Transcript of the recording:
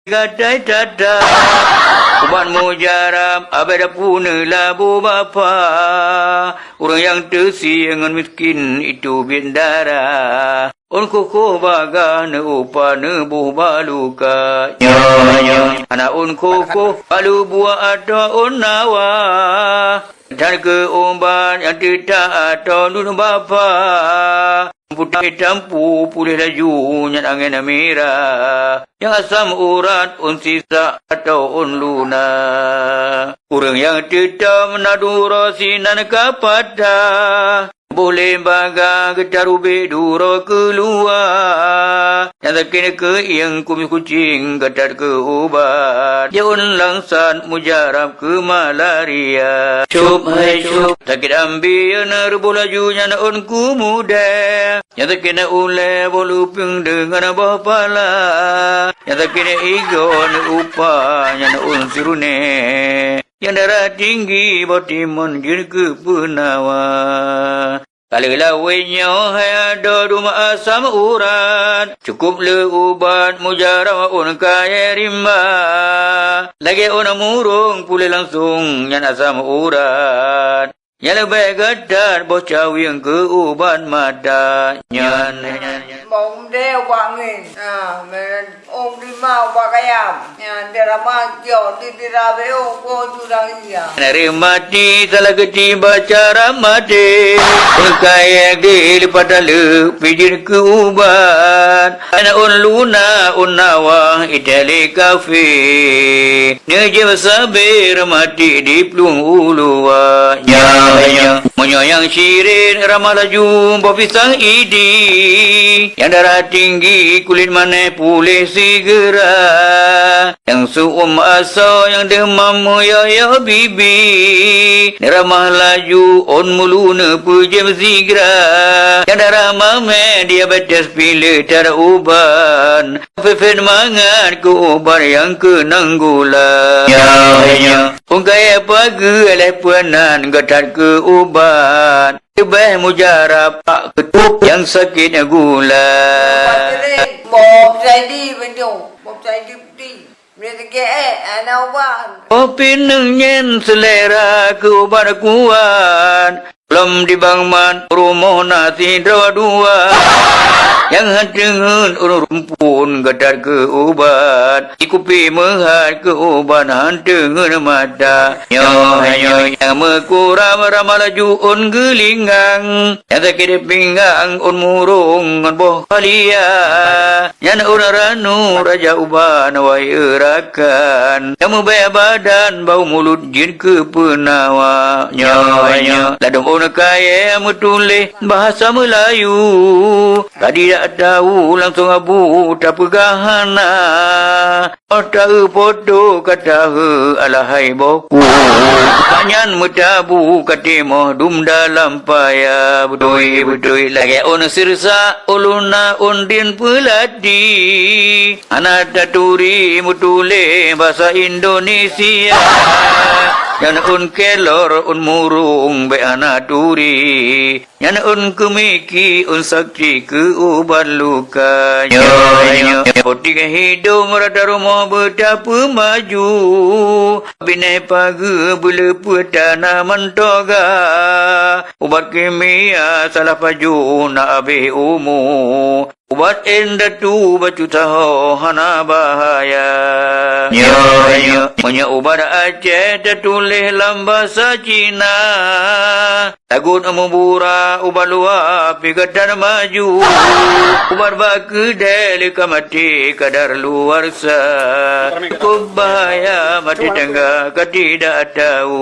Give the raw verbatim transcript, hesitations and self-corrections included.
Gatai tata, ubat mujarab abéh dapu neulabu bapa. Ureuëng nyang teusie ngon miskin itu biet darah. Ôn khoh-khoh bagah neuupa neuboh bak luka. Nyoe, nyoe. Hana ôn khoh-khoh balu buah atau ôn nawa. That keu ubat nyang teutak atau lôn bapa. Putai tampu puléh laju nyan angén mirah. Nyang asam urat ôn sisak atau ôn luna. Ureuëng nyang teutom na duroe sinan ka patah. Boh lé bagah geutarubék duroe keuluwa. Nyang sakét keuieng kumis kucing gatat keu ubat. Jeuet langsat mujarab keu malaria. Cop hai cop. Sakét ambieu na ruboh laju nyan ôn kumudée. Nyang sakét na ulée boh lupeueng deungon boh pala. Nyang sakét na igoe neuupa nyan ôn sirune. Nyang darah tinggi boh timon jeuet keu peunawa. Ka lheueh lawét nyoe hai adoe dum asam urat. Cukup le ubat mujarab ôn kayée rimba. Lagée ôn murong puléh langsong nyan asam urat. Nyang leubeh gadat boh cawieng keu ubat mata nyan. Bông đeo bạc nghìn, à, mà ông đi mau bạc cái am, à, đi ra mai kiểu đi, đi ra với ông cô chú đang đi à. Nari mati salah geuti baca ramate. Peukai di lipat dalu pijin keu ubat. Ana un luna un nawa itali kafe. Neujeuet sabe ramati di plueng uluwa. Nyoe, nyoe. Meunyoe nyang syirin ramah laju boh pisang idi. Nyang darah tinggi kulit maneh puléh sigeura. Nyang su'um asoe nyang deumam meuyoe-yoe bibi. Neuramah laju ôn mulu neupeujem sigra. Nyang darah mamèh diabetes pileue that uban. Peuphén mangat keu ubat nyang keunong gula. Nyoe, nyoe. Ôn kayée pageue lhée peunan geutat keu ubat. Leubeh mujarab pak keutup nyang sakét gula. Bob Saidi beunyoe, Bob Saidi putéh. Meunan teuke, eh, ana ubat. Oh pineung nyan seulera keu ubat kuat. Lom di Bang Mat rumoh na sidroe dua. Nyang han teungeut ureuëng rumpun gadat keu ubat. Di kupi meuhat keu ubat han teungeut mata. Nyoe, nyoe nyang meukuram ramah laju ôn geulinggang. Nyang sakét pinggang ôn murong ngon boh halia. Nyan ôn ranu raja uban wai eurakan. Nyang meubèe badan bau mulut jeuet keu peunawa. Nyoe, nyoe. Ladôm ôn kayée meutuléh bahasa Meulayu. Ka tidak tahu langsung abu tapeugah hana. Oh taeu poto ka taeu alahai bohku. Nyan meutabu ka timoh dum dalam paya. Beutôi-beutôi lagée ôn sirsa uluna ôn din peulati. Hana taturi meutuléh basa Indonesia. Nyan ôn kelor ôn murong bék hana turi. Nyan ôn keumiki ôn sakti keu ubat luka. Nyoe, nyoe. Potik hidong rata rumoh beutapeumaju. Binéh pageue beuleupeuet tanaman toga. Ubat kimia salah pajoh na abéh umu. Ubat indatu bacut saho hana bahaya. Nyoe, nyoe. Meunyoe ubat Aceh tatuléh lam basa Cina. Lagut mubura ubat luwa pih gadan maju. Ubat bak keudée lé ka maté kadar luwarsa. Cukup bahaya maté tangga ka tidak tahu.